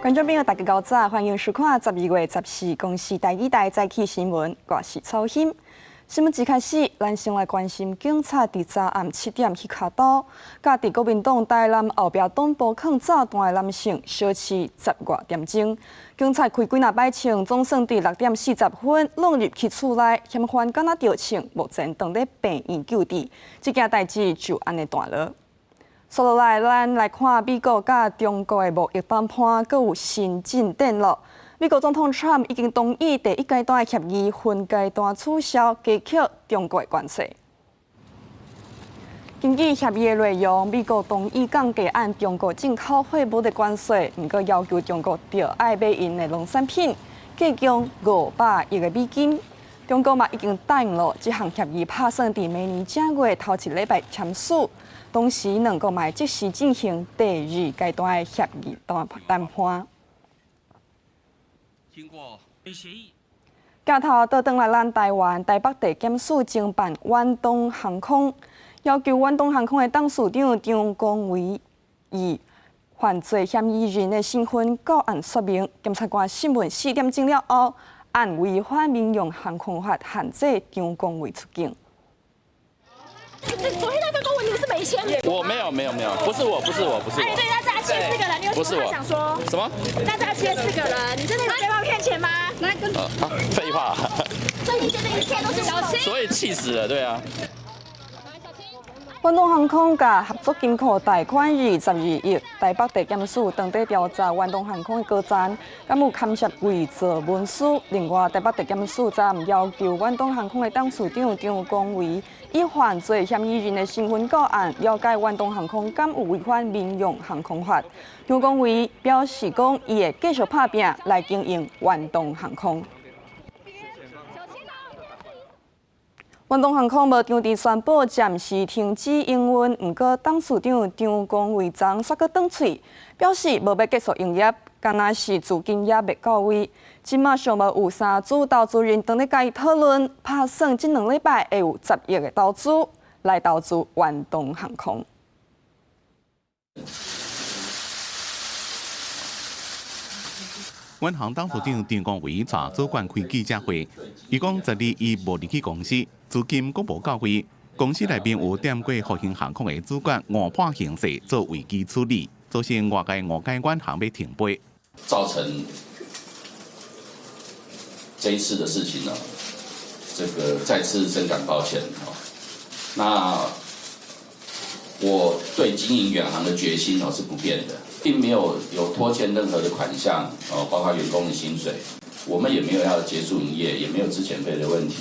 觀眾朋友，大家𠢕早，歡迎收看12月14公視台語台早起新聞，我是曹欣。新聞一開始，咱先來關心警察佇昨暗7點彼跤刀，共佇國民黨台南後壁黨部囥炸彈的男性相持10外點鐘。警察開幾若擺槍，總算佇6點40分挵入去厝內，嫌犯敢若著槍，目前當咧病院救治。這件代誌就按呢斷落。紲落來，咱來看美國佮中國的貿易談判，閣有新進展囉。美國總統川普已經同意第一階段的協議分階段取消加扣中國的關稅。根據協議的內容，美國同意降低按中國進口貨物的關稅，毋過要求中國著愛買𪜶的農產品，價值500億的美金。中國嘛已經答應囉，這項協議拍算佇明年正月頭一禮拜簽署。同時，兩國嘛會即時進行第二階段的協議談判。經過協議，鏡頭倒轉來，咱台灣台北地檢署偵辦遠東航空，要求遠東航空的董事長張光偉以犯罪嫌疑人的身份到案說明。檢察官審問4點鐘了後，按違反民用航空法限制張光偉出境。昨天那份公文你們是沒簽？我沒有沒有沒有，不是我，不是我，不是我。哎，對，那詐欺四個人，你有什麼話想說？什麼？那詐欺四個人，你真的有被騙騙錢嗎？來跟。啊，廢話。所以你覺得一切都是小心？所以氣死了，對啊。遠東航空共合作金庫貸款22億，台北地檢署當地調查遠東航空的高層，敢有牽涉偽造文書。另外，台北地檢署昨暗要求遠東航空的董事長張光偉以犯罪嫌疑人的身份到案，了解遠東航空敢有違反民用航空法。張光偉表示講，伊會繼續拍拚來經營遠東航空。遠東航空無當地宣布暫時停止營運，毋過董事長張光偉昨昏煞閣斷喙，表示無欲結束營業，敢若是資金猶未到位。這馬上無有三組投資人當咧共伊討論，拍算這2禮拜會有10億的投資來投資遠東航空。遠航董事長張光偉帶主管開記者會，伊講昨日伊無入去公司，資金閣無到位，公司內面有踮過復興航空的主管誤判形勢做危機處理，造成外界誤解遠航欲停飛，造成這一次的事情呢，這個再次深感抱歉。那我對經營遠航的決心哦是不變的。並沒有拖欠任何的款項哦，包括員工的薪水，我們也沒有要結束營業，也沒有資遣費的問題。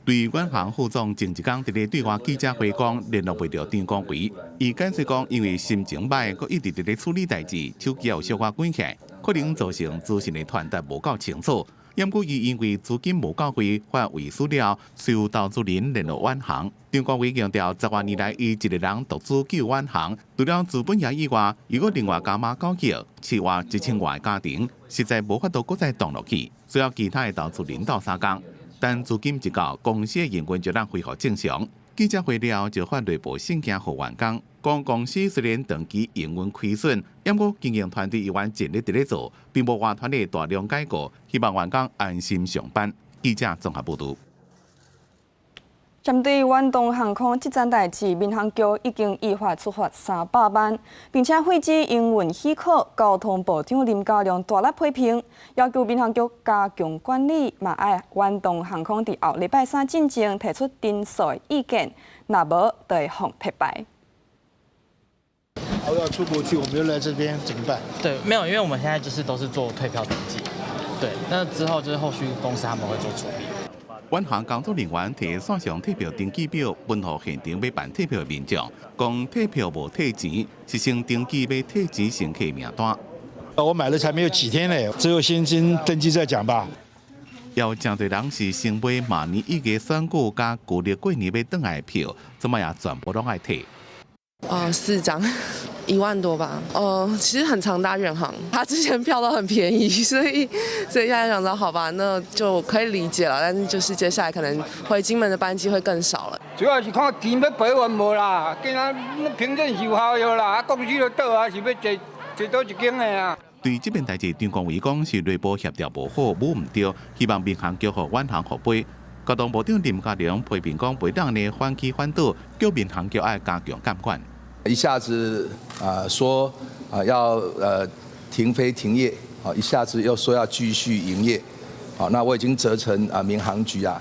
對遠航副總前一工佇咧對外記者會講聯絡袂著張光偉，伊解釋講因為心情䆀，閣一直佇咧處理代誌，手機有小可關起來，可能造成資訊的傳達無夠清楚。毋過伊因為資金無到位，發遺書了，隨有投資人聯絡遠航。張光偉強調，10外年來伊一个人獨資救遠航，除了資本業以外，伊閣另外加碼9億，飼活1000外家庭，實在無法度閣再當落去，需要其他的投資人鬥相共。等資金一到，公司的營運就能恢復正常。記者會了後就發內部信件予員工，講公司雖然長期營運虧損，毋過經營團隊依然盡力佇咧做，並無完全的大量解僱，希望員工安心上班。記者綜合報導。針對遠東航空這樁代誌，民航局已經依法處罰300萬，並且廢止營運許可。交通部長林佳龍大力批評，要求民航局加強管理，嘛愛遠東航空佇後禮拜三進前提出申訴的意見，若無就會予撤牌。我要出國去，我們又來這邊怎麼辦？對，沒有，因為我們現在就是都是做退票登記，對，那之後就是後續公司他們會做處理。遠航工作人員提線上退票登記表，分予現場欲辦退票的民眾，講退票無退錢，是先登記欲退錢乘客名單。我買了才沒有幾天嘞，之後先登記再講吧。有誠濟人是先買馬年1月選舉佮舊曆過年欲轉來的票，這擺也全部攏愛退。哦，4張，1萬多吧。哦，其實很常搭遠航，他之前票都很便宜，所以現在想說好吧，那就可以理解了。但是就是接下來可能回金門的班機會更少了。主要是看錢欲賠還無啦，今仔憑證有效了啦，啊公司就倒啊，是欲坐坐佗一間的啊。對這件代誌，張國維講是內部協調無好，舞毋著，希望民航局予遠航復飛。交通部長林佳龍批評講，袂當呢反起反倒，叫民航局愛加強監管。一下子啊說啊要停飛停業，啊一下子又說要繼續營業，好，那我已經責成啊民航局啊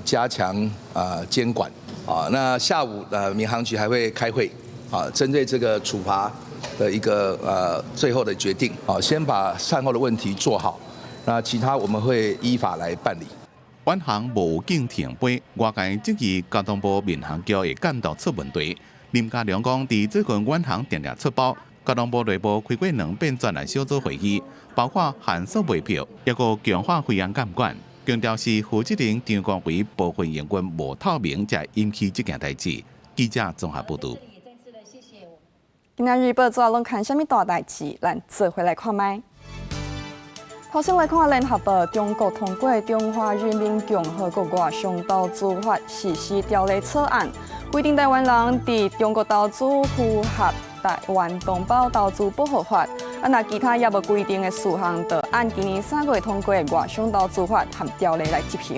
加強啊監管，啊那下午民航局還會開會，啊針對這個處罰的一個最後的決定，啊先把善後的問題做好，那其他我們會依法來辦理。遠航無境停飛，外界質疑交通部民航局會監督出問題。林佳龍講，佇最近遠航定定出包，交通部內部開過兩遍專案小組會議，包括限速賣票，抑閣強化飛安監管，強調是負責人張國維部分營運無透明，才引起這件代誌。記者綜合報導。今仔日報紙攏看啥物大代誌？咱做伙來看覓。頭先來看聯合報，中國通過《中華人民共和國外商投資法實施條例》草案，規定台灣人佇中國投資符合台灣同胞投資保護法，啊，若其他猶無規定的事項，就按今年3月通過的《外商投資法》和條例來執行。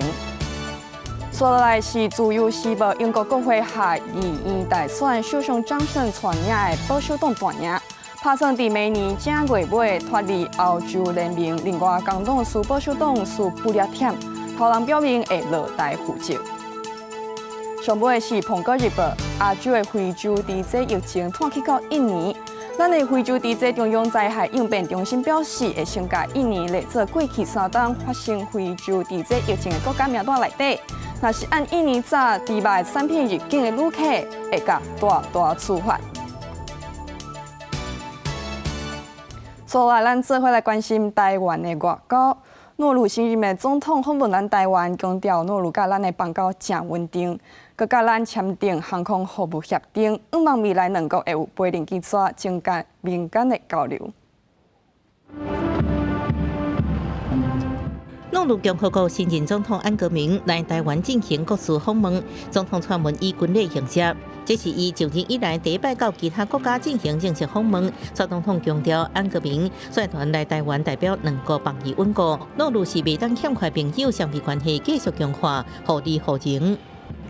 紲落來是《自由時報》，英國國會下議院大選，首相強生帶領的保守黨大贏，拍算佇明年正月尾脫離歐洲聯盟。另外，工黨輸保守黨輸不列忝，頭人表明會落台負責。上尾是《蘋果日報》，亞洲的非洲豬瘟疫情拖去到印尼。咱的非洲豬瘟中央災害應變中心表示，會先共印尼列做過去3冬發生非洲豬瘟疫情的國家名單內底。若是按印尼早豬肉產品入境的旅客，會共大大處罰。紲來，咱做伙來關心台灣的外交。諾魯新任的總統訪問咱台灣，強調諾魯佮咱的邦交誠穩定，閣佮咱簽訂航空服務協定，向望未來兩國會有飛行機紙增加民間的交流。諾魯共和國新任總統安格明來台灣進行國事訪問，總統串門以軍禮迎接，這是伊就任以來第一擺到其他國家進行正式訪問。蔡總統強調，安格明率團來台灣代表兩國邦誼穩固，諾魯是袂當欠缺朋友，雙邊關係繼續強化，互利互贏。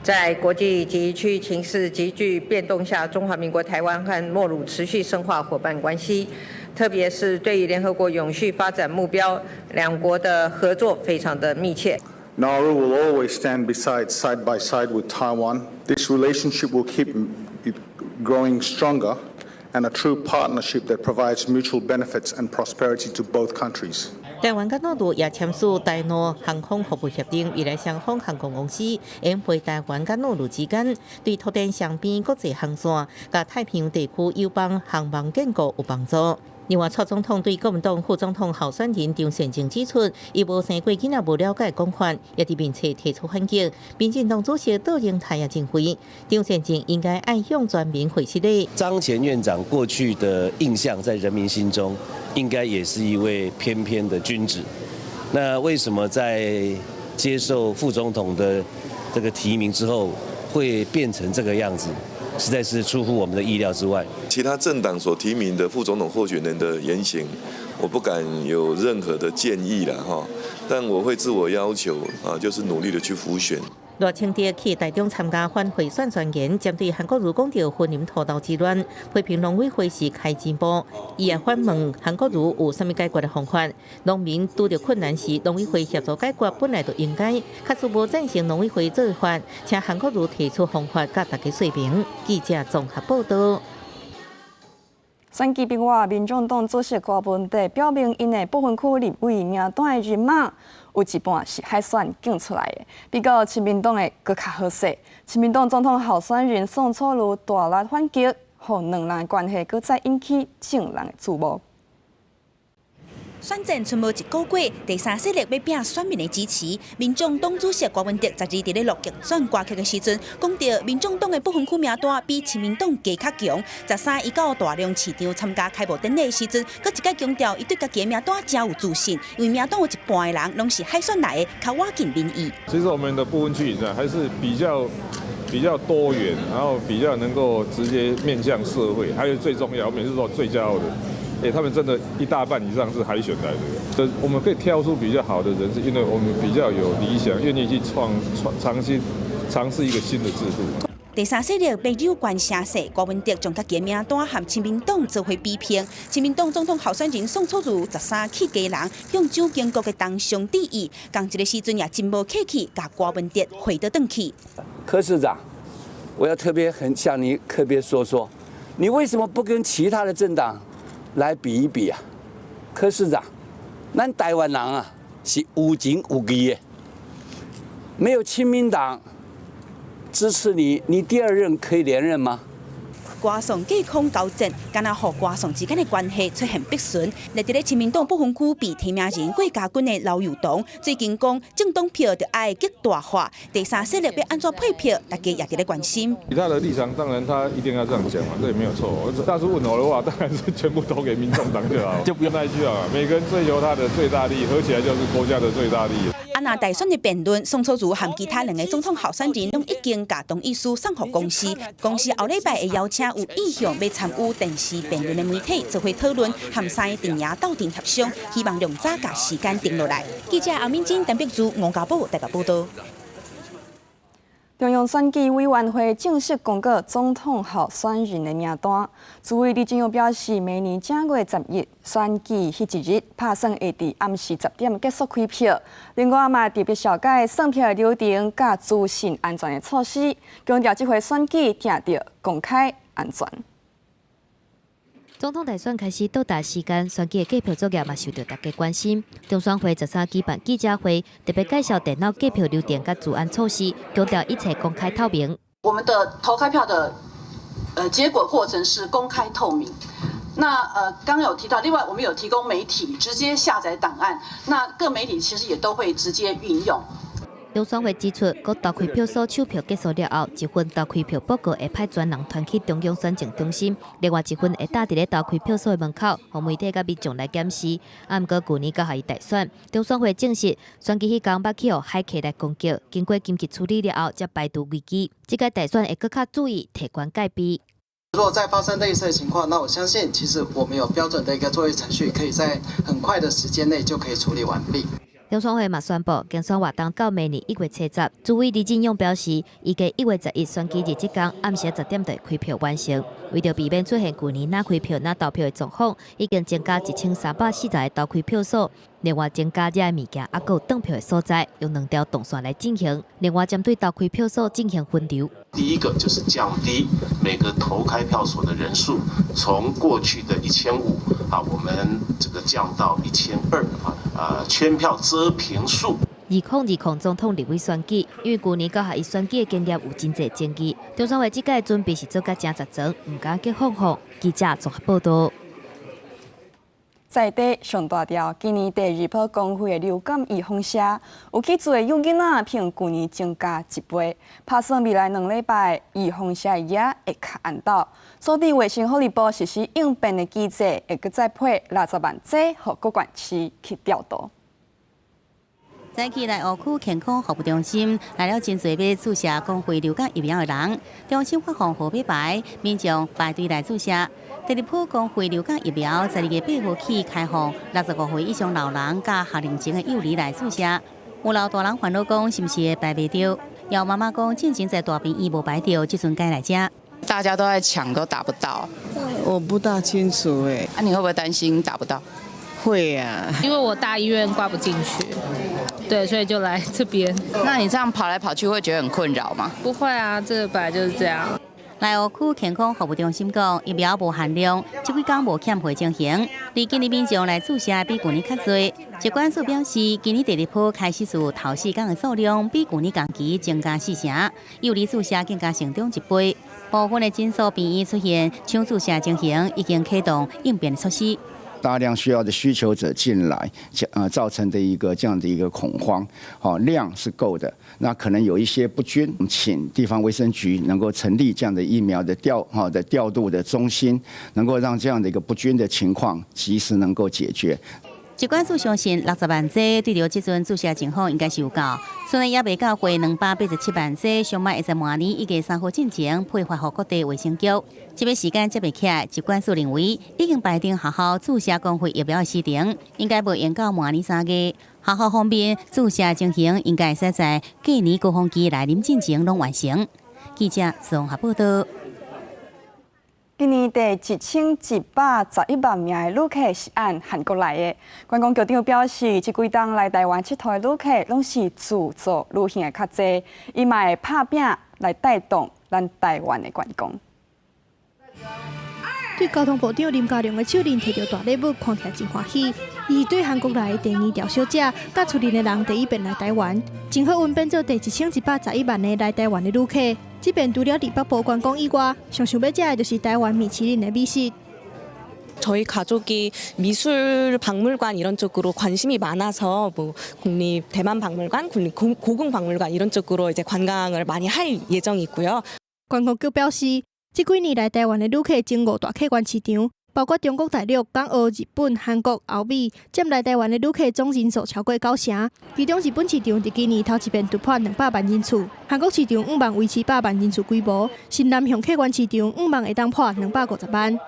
在國際及區域情勢急劇變動下，中華民國台灣和諾魯持續深化夥伴關係。特別是對於聯合國永續發展目標，兩國的合作非常的密切。 Nauru will always stand side by side with Taiwan. This relationship will keep growing stronger and a true partnership that provides mutual benefits and prosperity to both countries. 台灣佮諾魯也簽署台諾航空服務協定，未來雙方航空公司會飛台灣佮諾魯之間，對拓展雙邊國際航線、佮太平洋地區友邦航網建構有幫助。另外，蔡總統對國民黨副總統候選人張善政指出，伊無生過囡仔無了解講法，也佇面冊提出反擊。民進黨主席卓榮泰也認為，張善政應該愛向全民會失禮。張前院長過去的印象在人民心中，應該也是一位翩翩的君子。那為什麼在接受副總統的這個提名之後，會變成這個樣子？實在是出乎我們的意料之外。其他政黨所提名的副總統候選人的言行，我不敢有任何的建議了哈。但我會自我要求啊，就是努力的去輔選。賴清德去台中參加反賄選宣言，針對韓國瑜講著雲林塗豆之亂，批評農委會是開錢埔。伊也反問韓國瑜有啥物解決的方法？農民拄著困難時，農委會協助解決本來就應該，假使無贊成農委會做法，請韓國瑜提出方法，佮大家說明。記者綜合報導。選舉逼我，民眾黨主席柯文哲表明，𪜶的不分區立委名單的人馬有一半是海選揀出來的，比較親民黨的閣較好勢。親民黨總統候選人宋楚瑜大力反擊，予兩人關係閣再引起眾人的注目。選戰賰無一個月，第三勢力欲拼選民的支持。民眾黨主席柯文哲12佇咧錄競選歌曲的時陣，講著民眾黨的不分區名單比親民黨加較強。13伊到大良市場參加開幕典禮的時陣，閣一擺強調，伊對家己的名單誠有自信，因為名單有一半的人攏是海選來的，較倚近民意。其實我們的不分區呢，還是比較多元，然後比較能夠直接面向社會，還有最重要，我每次說最驕傲的。哎，他們真的一大半以上是海選來的。這我們可以挑出比較好的人，是因為我們比較有理想，願意去創創嘗試嘗試一個新的制度。第三勢力欲扭轉聲勢，柯文哲將家己名單和親民黨做伙比拼。親民黨總統候選人宋楚瑜13去基隆，向蔣經國的同鄉致意，仝一个時陣也真無客氣，共柯文哲回倒轉去。柯市長，我要特別很向你特別說說，你為什麼不跟其他的政黨來比一比啊？柯市長，咱台灣人啊是有情有義的，沒有親民黨支持你，你第二任可以連任嗎？歌頌隔空交戰，敢若予歌頌之間的關係出現逼順。來佇咧親民黨不分區被提名人郭家軍的劉幼彤，最近講政黨票著愛極大化，第三勢力欲按怎配票，大家也佇咧關心。以他的立場，當然他一定要這樣講嘛，這也沒有錯。但是問我的話，當然是全部投給民眾黨就好，就不用那一句啊。每個人追求他的最大利益，合起來就是國家的最大利益。啊，若大選的辯論，宋楚瑜和其他兩个總統候選人攏已經共同意書送予公視，公視後禮拜會邀請有意向欲參與電視辯論的媒體做伙討論，和三个陣營鬥陣協商，希望量早共時間定落來。記者阿敏珍、陳碧珠、吳家寶台北報道。中央選舉委員會正式公告總統候選人的名單。主委李進勇表示，明年正月11選舉彼一日，拍算會佇暗時10點結束開票。另外嘛，特別紹介算票的流程佮資訊安全的措施，強調這回選舉定著公開安全。總統大選開始倒數時間，選舉的計票作業嘛受著大家關心。中選會13舉辦記者會，特別介紹電腦計票流程佮資安措施，強調一切公開透明。我們的投開票的結果過程是公開透明。那剛有提到，另外我們有提供媒體直接下載檔案，那各媒體其實也都會直接運用。中選會指出，各投開票所手票結束了後，一份投開票報告會派專人傳去中央選情中心，另外一份會貼佇咧投開票所的門口，予媒體佮民眾來檢視。啊，毋過舊年九合一大選，中選會證實，選舉彼工捌去予駭客來攻擊，經過緊急處理了後，才排除危機。這屆大選會閣較注意提懸戒備。如果再發生類似的情況，那我相信其實我們有標準的一個作業程序，可以在很快的時間內就可以處理完畢。中選會嘛宣布，競選活動到明年1月70。主委李進勇表示，預計1月11選舉日這工暗時10點就會開票完成。為著避免出現舊年若開票若投票的狀況，已經增加1340个投開票所，另外增加遮的物件，猶閣有當票的所在，用兩條動線來進行。另外針對投開票所進行分流。第一個就是降低每個投開票所的人數，從過去的1500啊，我們這個降到1200啊，圈票遮屏數。2020總統立委選舉，因為舊年九合一選舉的經驗有真濟爭議，中選會這屆準備是做甲誠實裝，毋敢去放放。記者綜合報道。在地上大條，今年第二波公費的流感預防射，有去注的幼囡仔比舊年增加一倍。拍算未來2禮拜預防射的額會較按斗。所以衛生福利部實施應變的機制，會閣再批60萬劑，予各縣市去調度。早起內湖區健康服務中心來了真濟欲注射公費流感疫苗的人，中心發放號碼牌，民眾排隊來注射。第二波公費流感疫苗12月8號起開放，65歲以上老人佮學齡前的幼兒來注射。有老大人煩惱講，是毋是會排袂著？有媽媽講，進前在大病院無排著，這陣改來遮。大家都在搶，都打不到。我不大清楚哎。啊，你會不會擔心打不到？會啊，因為我大醫院掛不進去，對，所以就來這邊。那你這樣跑來跑去會覺得很困擾嗎？不會啊，這個本來就是這樣。內湖區健康服務中心講，疫苗無限量，這幾工無欠貨情形。而今年民眾來注射比舊年較濟。疾管署表示，今年第二波開始時頭四工的數量比舊年同期增加4成，幼兒注射更加成長一倍。部分的診所病院出現搶注射情形，已經啟動應變措施。大量需要的需求者進來，造成的一個這樣的一個恐慌，好，量是夠的，那可能有一些不均，請地方衛生局能夠成立這樣的疫苗的調度的中心，能夠讓這樣的一個不均的情況及時能夠解決。疾管署相信60萬劑對著這陣注射情況應該是有夠，雖然猶未到貨287萬劑，上慢會在明年1月3號進前配發予各地衛生局。這個時間接袂起來，疾管署認為已經排定學校注射公費疫苗的時程，應該無延到明年3月。學校方面注射情形應該會使在過年高峰期來臨進前攏完成。記者綜合報道。今年第1111萬名的旅客是按韓國來的。觀光局長表示，這幾冬來台灣𨑨迌的旅客攏是自助旅行的較濟，伊嘛會拍拚來帶動咱台灣的觀光。對交通部長林佳龍的手裡提著大禮物，看起來真歡喜。伊是對韓國來的第二條小姐，佮厝裡的人第一遍來台灣，正好阮變做第1111萬个來台灣的旅客。這遍除了佇北部觀光以外，上想欲食的就是台灣米其林的美食。 저희 가족이 미술 박물관 이런 쪽으로 관심이 많아서 뭐 국립 대만 박물관, 국립 고궁 박물관 이런 쪽으로 이제 관광을 많이 할 예정이고요. 觀光局表示，這幾年來台灣的旅客前五大客源市場，包括中國大陸、港澳、日本、韓國、歐美，佔來台灣的旅客總人數超過九成。其中日本市場佇今年頭一遍突破200萬人次，韓國市場向望維持百萬人次規模，新南向客源市場向望會當破250萬。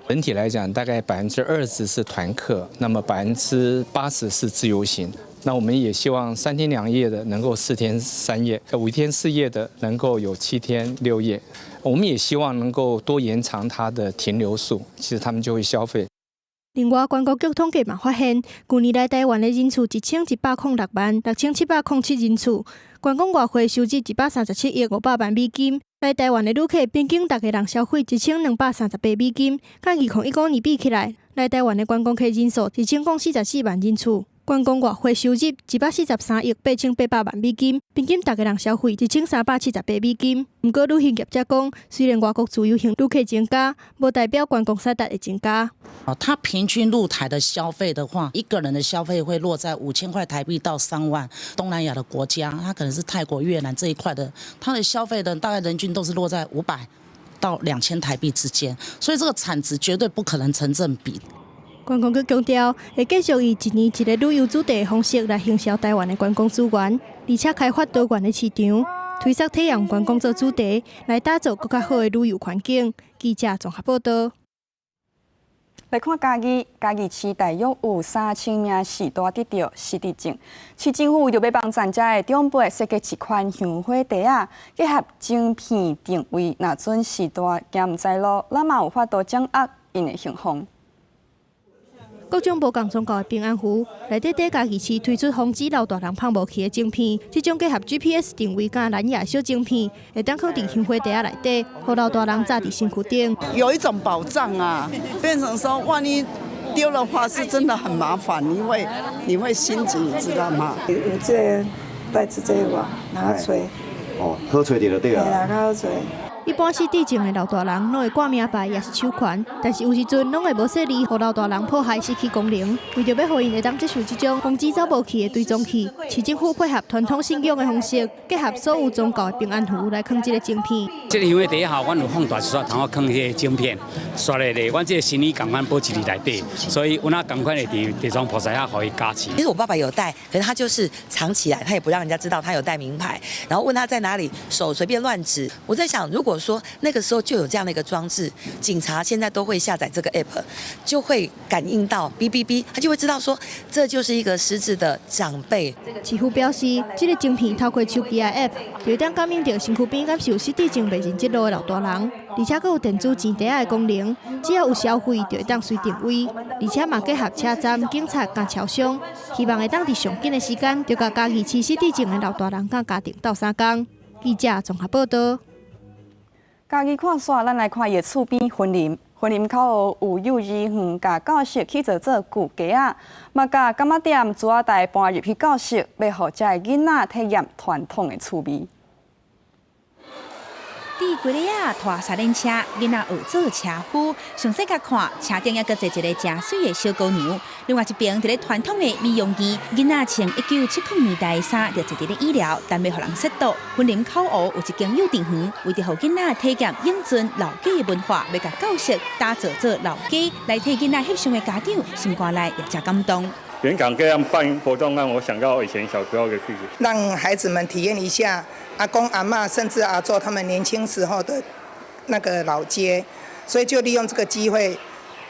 整體來講，大概20%是團客，那麼80%是自由行。那我們也希望3天2夜的能夠4天3夜，5天4夜的能夠有7天6夜。我們也希望能夠多延長它的停留數，其實他們就會消費。另外，觀光局統計嘛發現，舊年來台灣的人次1106萬6707人次，觀光外匯收入137億500萬美金。來台灣的旅客平均逐个人消費1238美金，佮2019年比起來，來台灣的觀光客人數1044萬人次。觀光外匯收入143億8800萬美金，平均逐个人消費1378美金。毋過旅行業者講，雖然外國自由行旅客增加，無代表觀光產值會增加。哦，他平均入台的消費的話，一個人的消費會落在5000塊台幣到3萬。東南亞的國家，他可能是泰國、越南這一塊的，他的消費的大概人均都是落在500到2000台幣之間，所以這個產值絕對不可能成正比。觀光局強調，會繼續以一年一个旅遊主題的方式來行銷台灣的觀光資源，而且開發多元的市場，推捒體驗觀光做主題，來打造閣較好的旅遊環境。記者綜合報道。來看嘉義，嘉義市大約有3000名序大得著失智症，市政府為著欲幫贊遮的長輩設計一款香火袋仔，結合晶片定位，若準序大行毋知路，咱嘛有法度掌握𪜶的行蹤。各種無仝宗教的平安符，內底佇嘉義市推出防止老大人放無去的晶片，這種結合 GPS 定位佮藍牙小晶片，會當囥佇香火袋仔內底，予老大人紮佇身軀頂。有一種保障啊，變成說萬一丟的話，是真的很麻煩，因為你會心急，你知道嗎？有這个袋子這个拿揣。哦，好揣著就對啦。嘿啦，較好揣。一般失智症的老大人攏會掛名牌，抑是手環，但是有時陣攏會無細膩，予老大人破壞失去功能。為著欲予𪜶會當接受這種防止走無去的追蹤器，市政府配合傳統信仰的方式，結合所有宗教的平安符來囥這个晶片。這个香火袋仔吼，阮有放大一撮通好囥彼个晶片，刷咧咧，阮這个心意仝款保持佇內底，所以阮也仝款會佇地藏菩薩遐予伊加持。其實我爸爸有帶，可是他就是藏起來，他也不讓人家知道他有帶名牌。然後問他在哪裡，手隨便亂指。我在想，如果說那個時候就有這樣的一個裝置，警察現在都會下載這個 app，就會感應到嗶嗶嗶，他就會知道說這就是一個失智的長輩。市府表示，這个晶片透過手機的 app，就會當感應著身軀邊敢是有失智症袂認這路的老大人，而且閣有電子錢袋仔的功能，只要有消費就會當隨定位，而且嘛結合車站、警察佮超商，希望會當佇上緊的時間，就共嘉義市失智症的老大人佮家庭鬥相共。記者綜合報道。嘉義看煞，咱來看伊的厝邊雲林。雲林口有幼兒園共教室起做做舊街仔，嘛共柑仔店珠仔台搬入去教室，欲予遮的囡仔體驗傳統的趣味。佇規日仔拖三輪車，囡仔學做車夫。詳細共看，車頂猶閣坐一个誠媠的小姑娘。另外一爿佇咧傳統的美容院，囡仔穿1970年代的衫，就坐佇咧椅寮，等欲予人雪度。雲林口湖有一間幼稚園，為著予囡仔體驗永春老街的文化，欲共教室打造做老街，來替囡仔翕相的家長，心肝內也誠感動。原港這樣辦活動，讓我想到以前小時候的事情。讓孩子們體驗一下阿公阿嬤甚至阿祖他們年輕時候的那個老街，所以就利用這個機會，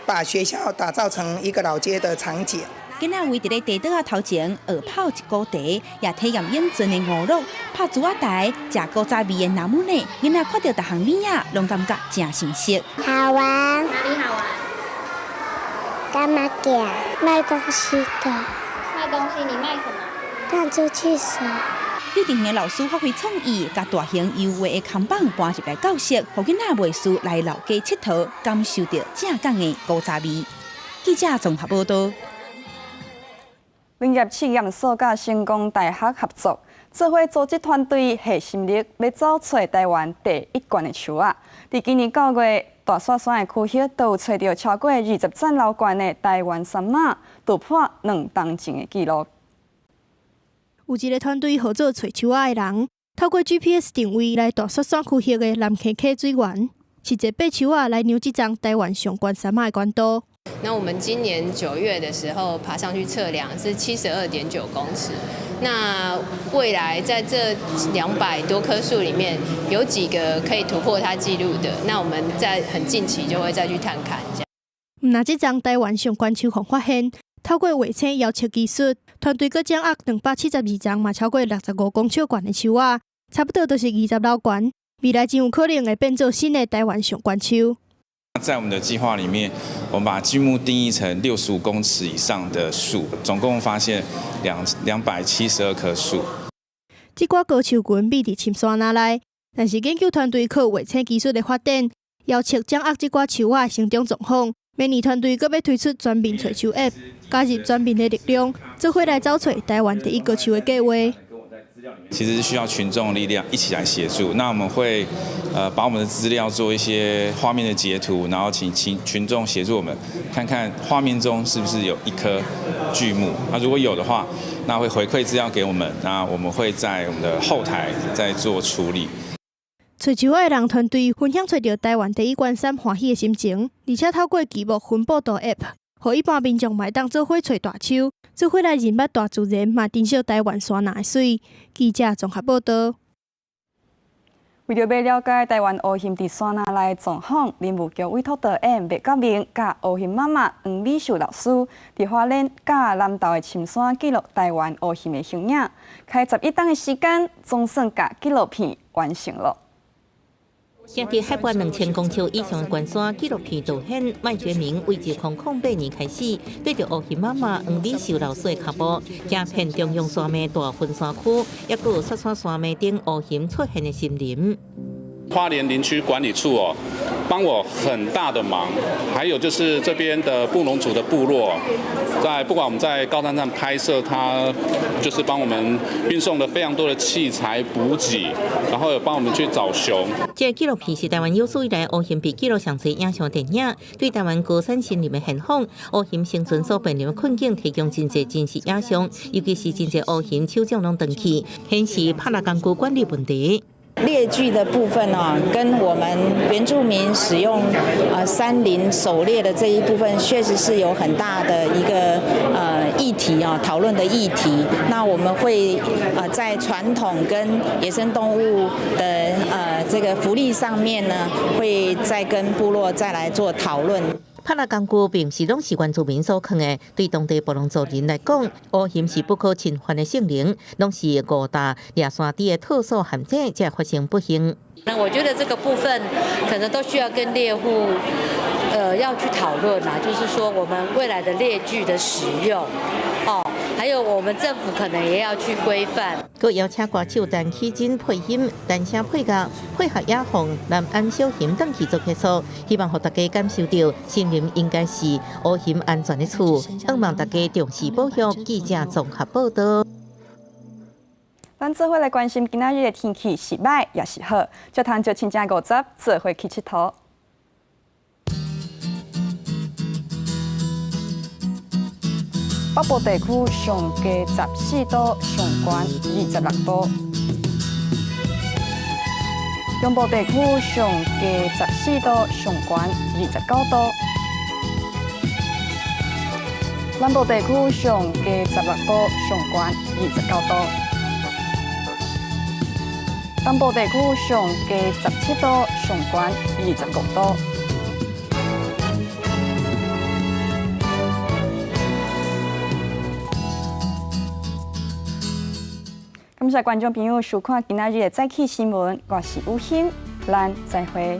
把學校打造成一個老街的場景。囡仔圍佇咧茶桌仔頭前學泡一壺茶，也體驗永春的娛樂，拍珠仔台，食古早味的藍姆呢。囡仔看著逐項物仔，攏感覺誠新鮮。好玩。哪裡好玩？幹嘛嘅？賣東西的。賣東西，你賣什麼？彈珠汽水。幼稚園的老師發揮創意，共大型油畫的看板搬入來教室，予囡仔袂輸來老街𨑨迌，感受著正港的古早味。記者綜合報導。林業試驗所佮成功大學合作，做伙組織團隊下心力，欲找揣台灣第一懸的樹仔。佇今年9月，大雪山的區域都有揣著超過20層樓懸的台灣杉仔，突破2冬前的紀錄。有一个團隊號做揣樹仔的人，透過 GPS 定位來大雪山區域的南坑溪水源，實際爬樹仔來量這叢台灣上懸杉仔的懸度。那我們今年9月的時候爬上去測量是72.9公尺。那未來在這200多棵樹裡面，有幾個可以突破它記錄的？那我們在很近期就會再去探勘一下。毋但這叢台灣上懸樹予發現，透過衛星遙測技術，團隊閣掌握272叢嘛超過65公尺懸的樹仔，差不多就是20樓懸。未來真有可能會變做新的台灣上懸樹。在我們的計劃裡面，我們把巨木定義成65公尺以上的樹，總共發現272棵樹。這寡高樹群密佇深山林內，但是研究團隊靠衛星技術的發展，遙測掌握這寡樹仔的成長狀況。明年團隊閣欲推出全民揣樹 App，加入全民的力量，做伙來找揣台灣第一高樹的計畫。其實是需要群眾力量一起來協助。那我們會，把我們的資料做一些畫面的截圖，然後請群眾協助我們，看看畫面中是不是有一棵巨木。那如果有的話，那會回饋資料給我們，那我們會在我們的後台再做處理。揣樹仔的人團隊分享揣著台灣第一懸杉歡喜的心情，而且透過巨木分布圖 App，予一般民眾嘛會當做伙揣大樹，做伙來認捌大自然，嘛珍惜台灣山林的媠。記者綜合報導。為著欲了解台灣烏熊佇山林內的狀況，林務局委託導演麥國明佮烏熊媽媽黃美秀老師，佇花蓮佮南投的深山記錄台灣烏熊的形影，開11冬的時間，總算共紀錄片完成了。行佇海拔2000公尺以上的懸山，紀錄片導演麥覺明為2008年開始，綴著烏熊媽媽黃美秀老師的腳步，行遍中央山脈大分山區，抑閣有雪山山脈頂烏熊出現的森林。花蓮林區管理處哦，幫我很大的忙。還有就是這邊的布農族的部落，在不管我們在高山上拍攝，他就是幫我們運送了非常多的器材補給，然後有幫我們去找熊。這個紀錄片是台灣有史以來烏熊被記錄上濟影像電影，對台灣高山森林的現況、烏熊生存所面臨的困境提供真濟真實影像，尤其是真濟烏熊手掌攏斷去，顯示獵獵工具管理問題。獵具的部分呢，跟我們原住民使用山林狩獵的這一部分，確實是有很大的一個議題啊，討論的議題。那我們會在傳統跟野生動物的這個福利上面呢，會再跟部落再來做討論。獵獵工具並毋是攏是原住民所囥的，對當地布農族人來講，烏熊是不可侵犯的聖靈，攏是五大掠山豬的套索陷阱，才會發生不幸。那我覺得這個部分可能都需要跟獵戶，要去討論啦，就是說我們未來的獵具的使用，哦，還有我們政府可能也要去規範。閣邀請歌手陳綺貞配音，單聲配樂，配合野放南安小熊轉去做客訴，希望予大家感受著森林應該是烏熊安全的厝，希望大家重視保育。記者綜合報導。咱做伙來關心今仔日的天氣是䆀抑是好，就通就親像50做伙去𨑨迌。北部地區上低14度，上懸26度；中部地區上低14度，上懸29度；南部地區上低16度，上懸29度；東部地區上低17度，上懸25度。感謝觀眾朋友收看今仔日的早起新聞，我是雨欣，咱再會。